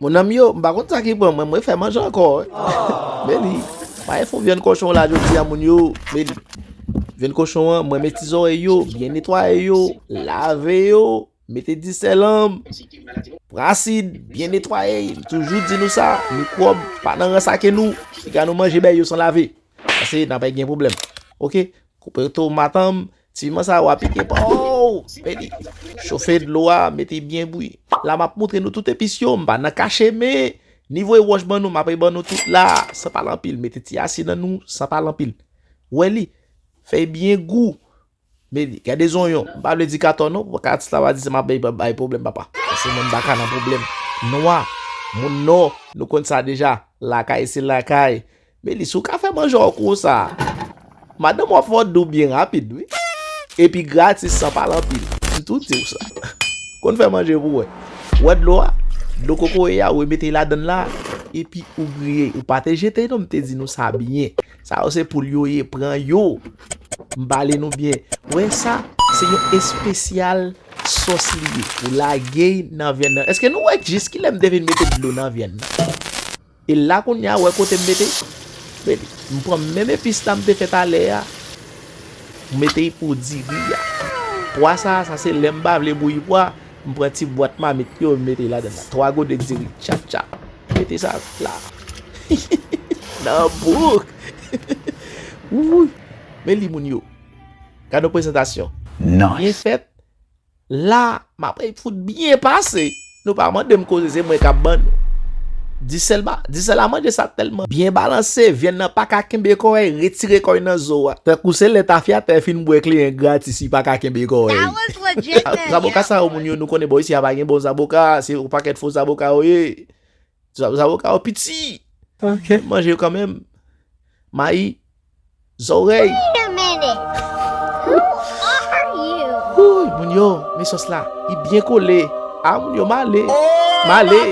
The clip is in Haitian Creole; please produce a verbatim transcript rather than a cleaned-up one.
Mon ami yo, m pa konn sa ki pran mwen, mwen fè manje ankò, wi. Meli, m al fè yon vyann kochon la jodi a, moun yo. Meli, vyann kochon an, mwen met ti zòrèy yo, byen netwaye yo, lave yo, mete disèl an, pran asid, byen netwaye. M toujou di nou sa, mikwòb pa nan rans ake nou, piga nou manje bèy yo san lave. Pase n ap gen pwoblèm. Oke? Koupe tomat an, ti piman sa w ap pike pa w. Meli, chofe dlo a, mete byen bouyi. La m ap montre nou tout epis yo, m pa nan kache, men ni voye wòch ban nou, m ap ban nou tout la, san pale anpil. Mete ti asid nan nou, san pale anpil. Wè li, fè byen gou. Meli, gade zonyon, m pa vle di katò non, pou ka atis la pa di se m ap bay, bay pwoblèm, papa. Pase mwen m pa ka nan pwoblèm. Nwa, moun nò, nou konn sa deja. Lakay se lakay. Meli, si w ka fè manje w konsa, madanm w ap fè w dou byen rapid, wi. Epi gratis, san pale anpil. M tou di w sa. Konn fè manje pou wè. Wè dlo a? Dlo kokoye a, ou mete ladann la. Epi ou griye. Ou pa te jete non, m te di nou sa byen. Sa yo se poul yo ye, pran yo. M pale nou byen. Wè sa, se yon espesyal sòs li ye. Ou lage nan vyann nan. Èske nou wè jis kilè m te vin mete dlo nan vyann nan? E la kounye a, wè kote m mete? Mete. M pran menm epis la m te fè talè a. M mete pou diri a. Pwa sa, sa se lè m pa vle bouyi pwa. M pran ti bwat mamit yo, m mete ladann la. Twa gode diri, tchap tchap. Mete sa la. Nan bouk. Wouy. Men li moun yo. Gade yon prezantasyon. Nice. Byen fèt. La, m ap fout byen pase. Nou pa mande m koze, se mwen k ap ban nou. Disèl ba, disèl a manje sa tèlman byen balanse, vyann nan pa ka kenbe kò, retire kò nan zo a. Tankou se lè tafyatè fin bwè kleren gratis, li pa ka kenbe kò. That was legit, man. Zaboka sa yo, moun yo, nou konnen bò isi a pa gen bon zaboka, se yon pakèt fo zaboka yo ye. Za-, zaboka yo piti. Ok. Manje yo kanmenm. Mayi, zòrèy. Wait a minute. Who are you? Wouy, moun yo, men sòs la, li byen kole. A, moun yo, m ale. M ale.